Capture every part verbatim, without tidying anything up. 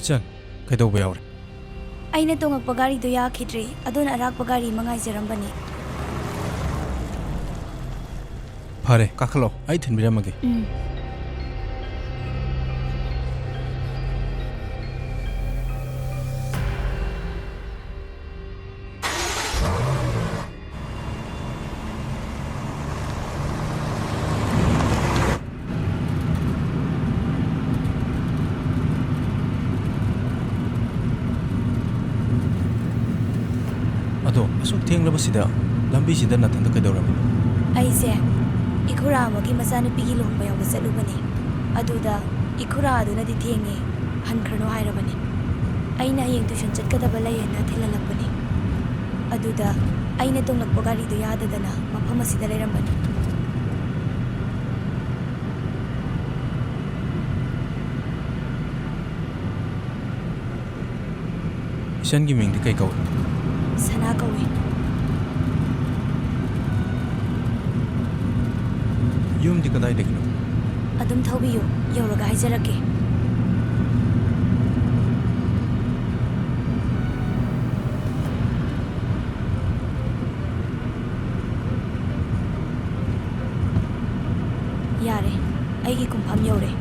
ꯏꯆꯟ, ꯀꯩꯗꯧꯕ ꯌꯥꯎꯔꯦ? ꯑꯩꯅ ꯇꯣꯡꯉꯛꯄ ꯒꯥꯔꯤꯗꯣ ꯌꯥꯈꯤꯗ꯭ꯔꯦ, ꯑꯗꯨꯅ ꯑꯔꯥꯛꯄ ꯒꯥꯔꯤ ꯑꯃ ꯉꯥꯏꯖꯔꯝꯕꯅꯤ꯫ ꯐꯔꯦ, ꯀꯥꯈꯠꯂꯣ, ꯑꯩ ꯊꯤꯟꯕꯤꯔꯝꯃꯒꯦ꯫ ꯎꯝ꯫ ꯑꯗꯣ ꯑꯁꯨꯛ ꯊꯦꯡꯂꯕꯁꯤꯗ ꯂꯝꯕꯤꯁꯤꯗ ꯅꯊꯟꯇ ꯀꯩꯗꯧꯔꯝꯃꯤꯅꯣ? ꯑꯩꯁꯦ ꯏꯈꯨꯔꯥ ꯑꯃꯒꯤ ꯃꯆꯥꯅꯨꯄꯤꯒꯤ ꯂꯨꯍꯣꯡꯕ ꯌꯥꯎꯕ ꯆꯠꯂꯨꯕꯅꯦ꯫ ꯑꯗꯨꯗ ꯏꯈꯨꯔꯥ ꯑꯗꯨꯅꯗꯤ ꯊꯦꯡꯉꯦ, ꯍꯟꯈ꯭ꯔꯅꯨ ꯍꯥꯏꯔꯕꯅꯦ꯫ ꯑꯩꯅ ꯍꯌꯦꯡ ꯇ꯭ꯌꯨꯁꯟ ꯆꯠꯀꯗꯕ ꯂꯩꯌꯦꯅ ꯊꯤꯜꯍꯜꯂꯛꯄꯅꯦ꯫ ꯑꯗꯨꯗ ꯑꯩꯅ ꯇꯣꯡꯂꯛꯄ ꯒꯥꯔꯤꯗꯨ ꯌꯥꯗꯗꯅ ꯃꯐꯝ ꯑꯁꯤꯗ ꯂꯩꯔꯝꯕꯅꯤ꯫ ꯏꯆꯟꯒꯤ ꯃꯤꯡꯗꯤ ꯀꯩ ꯀꯧꯏ? ꯁꯅꯥ ꯀꯧꯏ꯫ ꯌꯨꯝꯗꯤ ꯀꯗꯥꯏꯗꯒꯤꯅꯣ? ꯑꯗꯨꯝ ꯊꯧꯕꯤꯌꯨ, ꯌꯧꯔꯒ ꯍꯥꯏꯖꯔꯛꯀꯦ꯫ ꯌꯥꯔꯦ, ꯑꯩꯒꯤ ꯀꯨꯝꯐꯝ ꯌꯧꯔꯦ꯫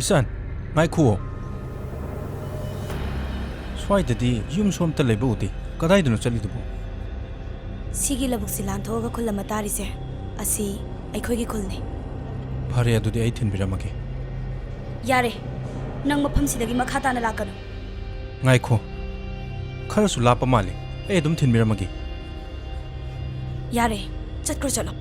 ꯏꯆꯟ, ꯉꯥꯏꯈꯨꯑꯣ꯫ ꯁ꯭ꯋꯥꯏꯗꯗꯤ ꯌꯨꯝꯁꯨ ꯑꯝꯇ ꯂꯩꯕ ꯎꯗꯦ꯫ ꯀꯗꯥꯏꯗꯅꯣ ꯆꯠꯂꯤꯗꯨꯕꯨ? ꯁꯤꯒꯤ ꯂꯧꯕꯨꯛꯁꯤ ꯂꯥꯟꯊꯣꯛꯑꯒ ꯈꯨꯜ ꯑꯃ ꯇꯥꯔꯤꯁꯦ, ꯑꯁꯤ ꯑꯩꯈꯣꯏꯒꯤ ꯈꯨꯜꯅꯤ꯫ ꯐꯔꯦ, ꯑꯗꯨꯗꯤ ꯑꯩ ꯊꯤꯟꯕꯤꯔꯝꯃꯒꯦ꯫ ꯌꯥꯔꯦ, ꯅꯪ ꯃꯐꯝꯁꯤꯗꯒꯤ ꯃꯈꯥ ꯇꯥꯅ ꯂꯥꯛꯀꯅꯨ꯫ ꯉꯥꯏꯈꯣ, ꯈꯔꯁꯨ ꯂꯥꯞꯄ ꯃꯥꯜꯂꯤ꯫ ꯑꯩ ꯑꯗꯨꯝ ꯊꯤꯟꯕꯤꯔꯝꯃꯒꯦ꯫ ꯌꯥꯔꯦ, ꯆꯠꯈ꯭ꯔꯣ, ꯆꯠꯂꯣ꯫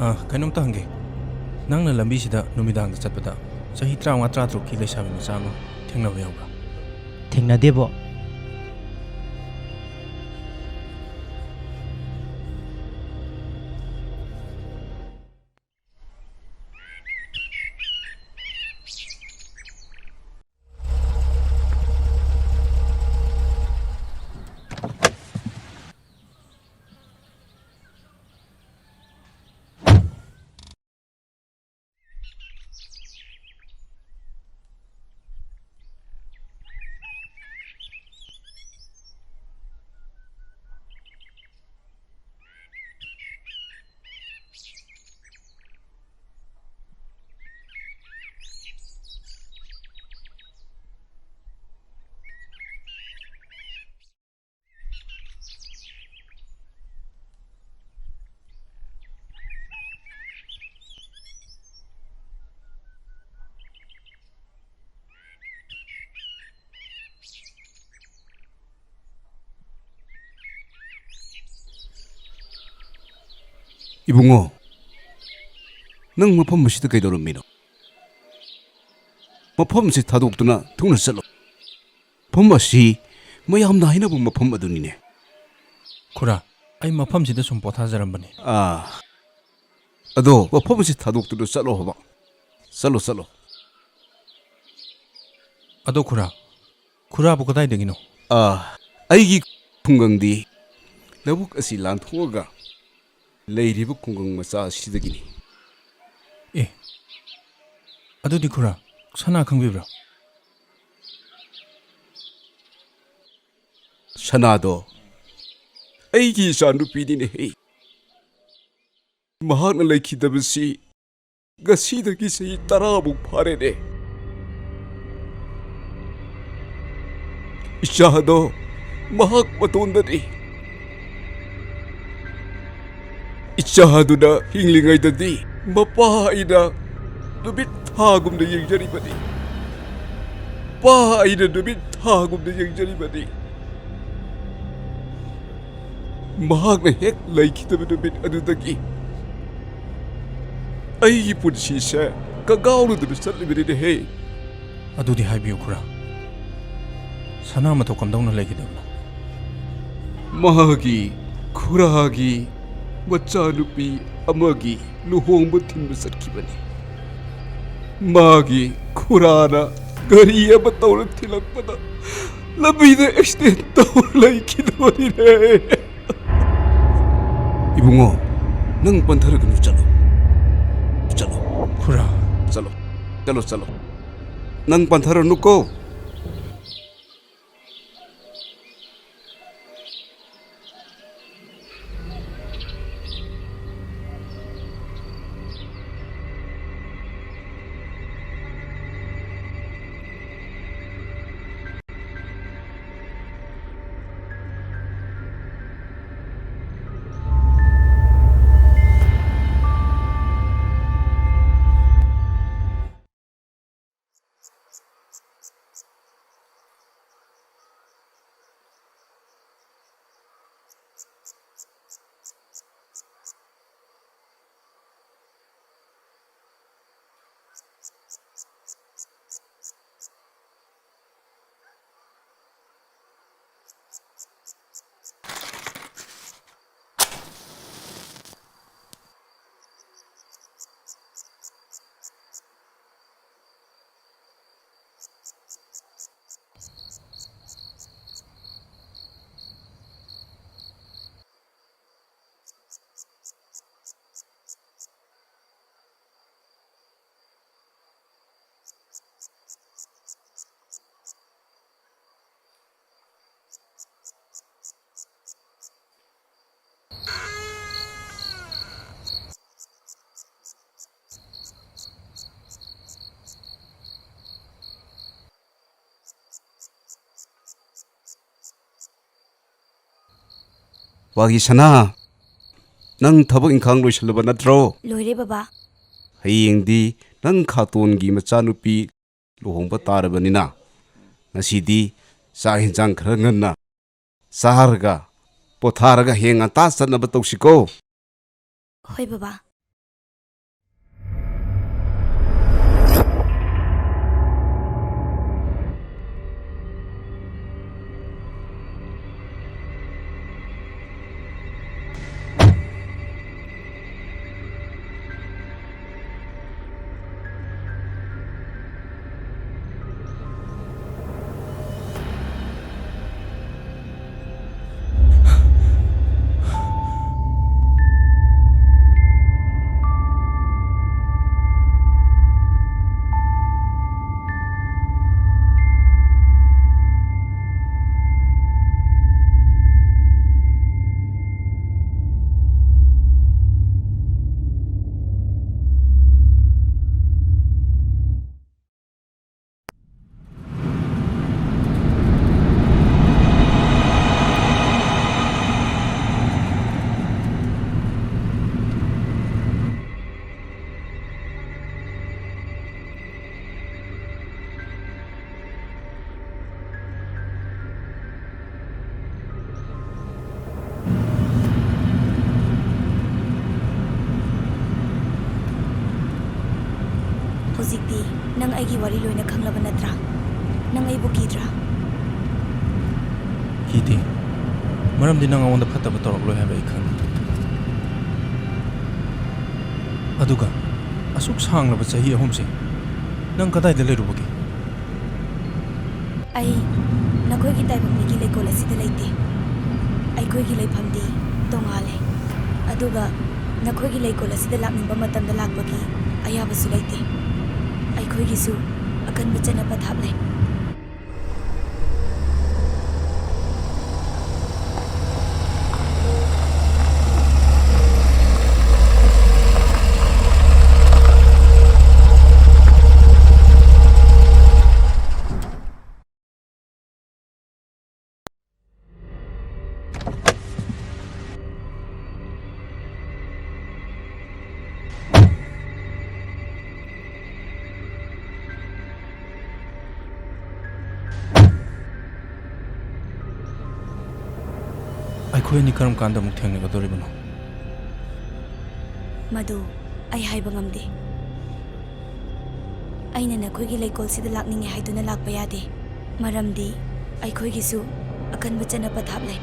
ꯑꯥ, ꯀꯩꯅꯣꯝꯇ ꯍꯪꯒꯦ꯫ ꯅꯪꯅ ꯂꯝꯕꯤꯁꯤꯗ ꯅꯨꯃꯤꯗꯥꯡꯗ ꯆꯠꯄꯗ ꯆꯍꯤ ꯇꯔꯥꯃꯉꯥ, ꯇꯔꯥꯇꯔꯨꯛꯀꯤ ꯂꯩꯁꯥꯕꯤ ꯃꯆꯥ ꯑꯃ ꯊꯦꯡꯅꯕ ꯌꯥꯎꯕ꯭ꯔꯥ? ꯊꯦꯡꯅꯗꯦꯕꯣ꯫ ꯏꯕꯨꯡꯉꯣ, ꯅꯪ ꯃꯐꯝ ꯑꯁꯤꯗ ꯀꯩꯗꯧꯔꯝꯃꯤꯅꯣ? ꯃꯐꯝꯁꯤ ꯊꯥꯗꯣꯛꯇꯨꯅ ꯊꯨꯅ ꯆꯠꯂꯣ꯫ ꯃꯐꯝ ꯑꯁꯤ ꯃꯌꯥꯝꯅ ꯍꯥꯏꯅꯕ ꯃꯐꯝ ꯑꯗꯨꯅꯤꯅꯦ꯫ ꯈꯨꯔꯥ, ꯑꯩ ꯃꯐꯝꯁꯤꯗ ꯁꯨꯝ ꯄꯣꯊꯥꯖꯔꯝꯕꯅꯤ꯫ ꯑꯥ, ꯑꯗꯣ ꯃꯐꯝꯁꯤ ꯊꯥꯗꯣꯛꯇꯨꯅ ꯆꯠꯂꯣ ꯍꯥꯏꯕ꯫ ꯆꯠꯂꯣ, ꯆꯠꯂꯣ꯫ ꯑꯗꯣ ꯈꯨꯔꯥ, ꯈꯨꯔꯥꯕꯨ ꯀꯗꯥꯏꯗꯒꯤꯅꯣ? ꯑꯥ, ꯑꯩꯒꯤ ꯈꯨꯡꯒꯪꯗꯤ ꯂꯧꯕꯨꯛ ꯑꯁꯤ ꯂꯥꯟꯊꯣꯛꯑꯒ ꯂꯩꯔꯤꯕ ꯈꯨꯡꯒꯪ ꯃꯆꯥ ꯑꯁꯤꯗꯒꯤꯅꯤ꯫ ꯑꯦ, ꯑꯗꯨꯗꯤ ꯈꯨꯔꯥ, ꯁꯅꯥ ꯈꯪꯕꯤꯕ꯭ꯔꯥ? ꯁꯅꯥꯗꯣ ꯑꯩꯒꯤ ꯏꯆꯥꯅꯨꯄꯤꯅꯤꯅꯦꯍꯦ꯫ ꯃꯍꯥꯛꯅ ꯂꯩꯈꯤꯗꯕꯁꯤ ꯉꯁꯤꯗꯒꯤ ꯆꯍꯤ ꯇꯔꯥꯃꯨꯛ ꯐꯥꯔꯦꯅꯦ꯫ ꯏꯆꯥꯗꯣ ꯃꯍꯥꯛ ꯃꯇꯣꯟꯗꯅꯤ꯫ ꯏꯆꯥꯗꯨꯅ ꯍꯤꯡꯂꯤꯉꯩꯗꯗꯤ ꯃꯄꯥ ꯑꯩꯅ ꯅꯨꯃꯤꯠ ꯊꯥꯒꯨꯝꯅ ꯌꯦꯡꯖꯔꯤꯕꯅꯤ꯫ ꯄꯥ ꯑꯩꯅ ꯅꯨꯃꯤꯠ ꯊꯥꯒꯨꯝꯅ ꯌꯦꯡꯖꯔꯤꯕꯅꯤ꯫ ꯃꯍꯥꯛꯅ ꯍꯦꯛ ꯂꯩꯈꯤꯗꯕ ꯅꯨꯃꯤꯠ ꯑꯗꯨꯗꯒꯤ ꯑꯩꯒꯤ ꯄꯨꯟꯁꯤꯁꯦ ꯀꯒꯥꯎꯅꯗꯨꯅ ꯆꯠꯂꯤꯕꯅꯤꯅꯦꯍꯦ꯫ ꯑꯗꯨꯗꯤ ꯍꯥꯏꯕꯤꯌꯨ ꯈꯨꯔꯥ, ꯁꯅꯥ ꯃꯊꯧ ꯀꯝꯗꯧꯅ ꯂꯩꯈꯤꯗꯕꯅꯣ? ꯃꯍꯥꯛꯀꯤ ꯈꯨꯔꯥꯒꯤ ꯃꯆꯥꯅꯨꯄꯤ ꯑꯃꯒꯤ ꯂꯨꯍꯣꯡꯕ ꯊꯤꯟꯕ ꯆꯠꯈꯤꯕꯅꯤ꯫ ꯃꯥꯒꯤ ꯈꯨꯔꯥꯅ ꯒꯥꯔꯤ ꯑꯃ ꯇꯧꯔ ꯊꯤꯜꯂꯛꯄꯗ ꯂꯝꯕꯤꯗ ꯑꯦꯛꯁꯤꯗꯦꯟ ꯇꯧꯔ ꯂꯩꯈꯤꯗꯕꯅꯤꯅꯦ꯫ ꯏꯕꯨꯡꯉꯣ, ꯅꯪ ꯄꯟꯊꯔꯒꯅꯨ, ꯆꯠꯂꯣ꯫ ꯆꯠꯂꯣ꯫ ꯈꯨꯔꯥ꯫ ꯆꯠꯂꯣ꯫ ꯆꯠꯂꯣ, ꯆꯠꯂꯣ꯫ ꯅꯪ ꯄꯟꯊꯔꯅꯨꯀꯣ꯫ ꯋꯥꯒꯤ ꯁꯅꯥ, ꯅꯪ ꯊꯕꯛ ꯏꯪꯈꯥꯡ ꯂꯣꯏꯁꯤꯜꯂꯕ ꯅꯠꯇ꯭ꯔꯣ? ꯂꯣꯏꯔꯦ, ꯕꯕꯥ꯫ ꯍꯌꯦꯡꯗꯤ ꯅꯪ ꯈꯥꯇꯣꯟꯒꯤ ꯃꯆꯥꯅꯨꯄꯤ ꯂꯨꯍꯣꯡꯕ ꯇꯥꯔꯕꯅꯤꯅ, ꯉꯁꯤꯗꯤ ꯆꯥꯛ ꯌꯦꯟꯁꯥꯡ ꯈꯔ ꯉꯟꯅ ꯆꯥꯔꯒ, ꯄꯣꯊꯥꯔꯒ ꯍꯌꯦꯡ ꯉꯟꯇꯥ ꯆꯠꯅꯕ ꯇꯧꯁꯤꯀꯣ꯫ ꯍꯣꯏ, ꯕꯕꯥ꯫ ꯑꯩꯒꯤ ꯋꯥꯔꯤ ꯂꯣꯏꯅ ꯈꯪꯂꯕ ꯅꯠꯇ꯭ꯔꯥ? ꯅꯪ ꯑꯩꯕꯨ ꯀꯤꯗ꯭ꯔꯥ? ꯀꯤꯗꯦ, ꯃꯔꯝꯗꯤ ꯅꯪ ꯑꯩꯉꯣꯟꯗ ꯐꯠꯇꯕ ꯇꯧꯔꯛꯂꯣꯏ ꯍꯥꯏꯕ ꯑꯩ ꯈꯪꯏ꯫ ꯑꯗꯨꯒ ꯑꯁꯨꯛ ꯁꯥꯡꯂꯕ ꯆꯍꯤ ꯑꯍꯨꯝꯁꯦ ꯅꯪ ꯀꯗꯥꯏꯗ ꯂꯩꯔꯨꯕꯒꯦ? ꯑꯩ ꯅꯈꯣꯏꯒꯤ ꯇꯥꯏꯕꯪ ꯃꯤꯒꯤ ꯂꯩꯀꯣꯜ ꯑꯁꯤꯗ ꯂꯩꯇꯦ꯫ ꯑꯩꯈꯣꯏꯒꯤ ꯂꯩꯐꯝꯗꯤ ꯇꯣꯉꯥꯜꯂꯦ꯫ ꯑꯗꯨꯒ ꯅꯈꯣꯏꯒꯤ ꯂꯩꯀꯣꯜ ꯑꯁꯤꯗ ꯂꯥꯛꯅꯤꯡꯕ ꯃꯇꯝꯗ ꯂꯥꯛꯄꯒꯤ ꯑꯌꯥꯕꯁꯨ ꯂꯩꯇꯦ꯫ ꯑꯩꯈꯣꯏꯒꯤꯁꯨ ꯑꯀꯟꯕ ꯆꯠꯅ ꯄꯊꯥꯞ ꯂꯩ꯫ ꯑꯩꯈꯣꯏ ꯑꯅꯤ ꯀꯔꯝ ꯀꯥꯟꯗ ꯑꯃꯨꯛ ꯊꯦꯡꯅꯒꯗꯧꯔꯤꯕꯅꯣ? ꯃꯗꯨ ꯑꯩ ꯍꯥꯏꯕ ꯉꯝꯗꯦ꯫ ꯑꯩꯅ ꯅꯈꯣꯏꯒꯤ ꯂꯩꯀꯣꯜꯁꯤꯗ ꯂꯥꯛꯅꯤꯡꯉꯦ ꯍꯥꯏꯗꯨꯅ ꯂꯥꯛꯄ ꯌꯥꯗꯦ, ꯃꯔꯝꯗꯤ ꯑꯩꯈꯣꯏꯒꯤꯁꯨ ꯑꯀꯟꯕ ꯆꯠꯅ ꯄꯊꯥꯞ ꯂꯩ꯫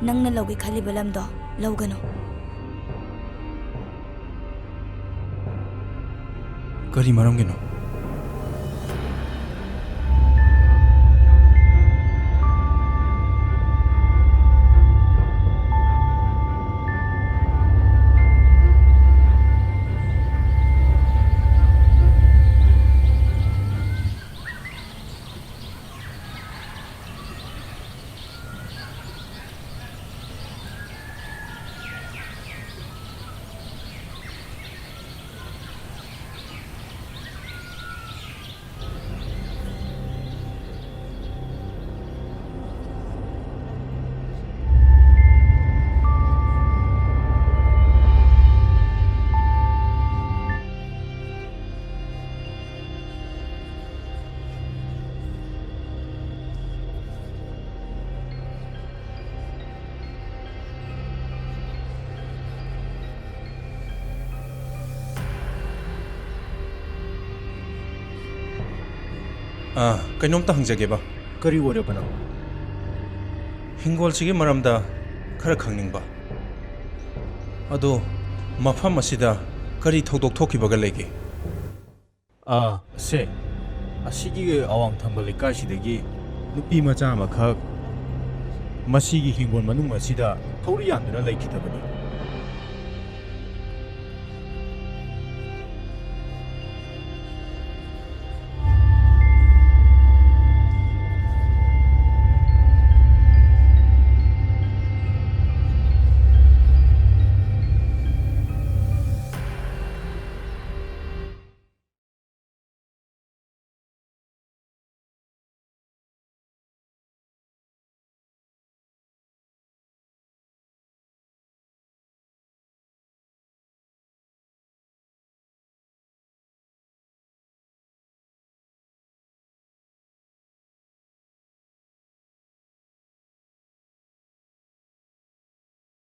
ꯅꯪꯅ ꯂꯧꯒꯦ ꯈꯜꯂꯤꯕ ꯂꯝꯗꯣ ꯂꯧꯒꯅꯨ꯫ ꯀꯔꯤ ꯃꯔꯝꯒꯤꯅꯣ? ꯑꯥ, ꯀꯩꯅꯣꯝꯇ ꯍꯪꯖꯒꯦꯕ꯫ ꯀꯔꯤ ꯑꯣꯏꯔꯕꯅꯣ? ꯍꯤꯡꯒꯣꯜꯁꯤꯒꯤ ꯃꯔꯝꯗ ꯈꯔ ꯈꯪꯅꯤꯡꯕ꯫ ꯑꯗꯣ ꯃꯐꯝ ꯑꯁꯤꯗ ꯀꯔꯤ ꯊꯧꯗꯣꯛ ꯊꯣꯛꯈꯤꯕꯒ ꯂꯩꯒꯦ? ꯑꯥ, ꯁꯦ, ꯑꯁꯤꯒꯤ ꯑꯋꯥꯡ ꯊꯪꯕ ꯂꯩꯀꯥꯏꯁꯤꯗꯒꯤ ꯅꯨꯄꯤ ꯃꯆꯥ ꯑꯃꯈꯛ ꯃꯁꯤꯒꯤ ꯍꯤꯡꯒꯣꯜ ꯃꯅꯨꯡ ꯑꯁꯤꯗ ꯊꯧꯔꯤ ꯌꯥꯟꯗꯨꯅ ꯂꯩꯈꯤꯗꯕꯅꯤ꯫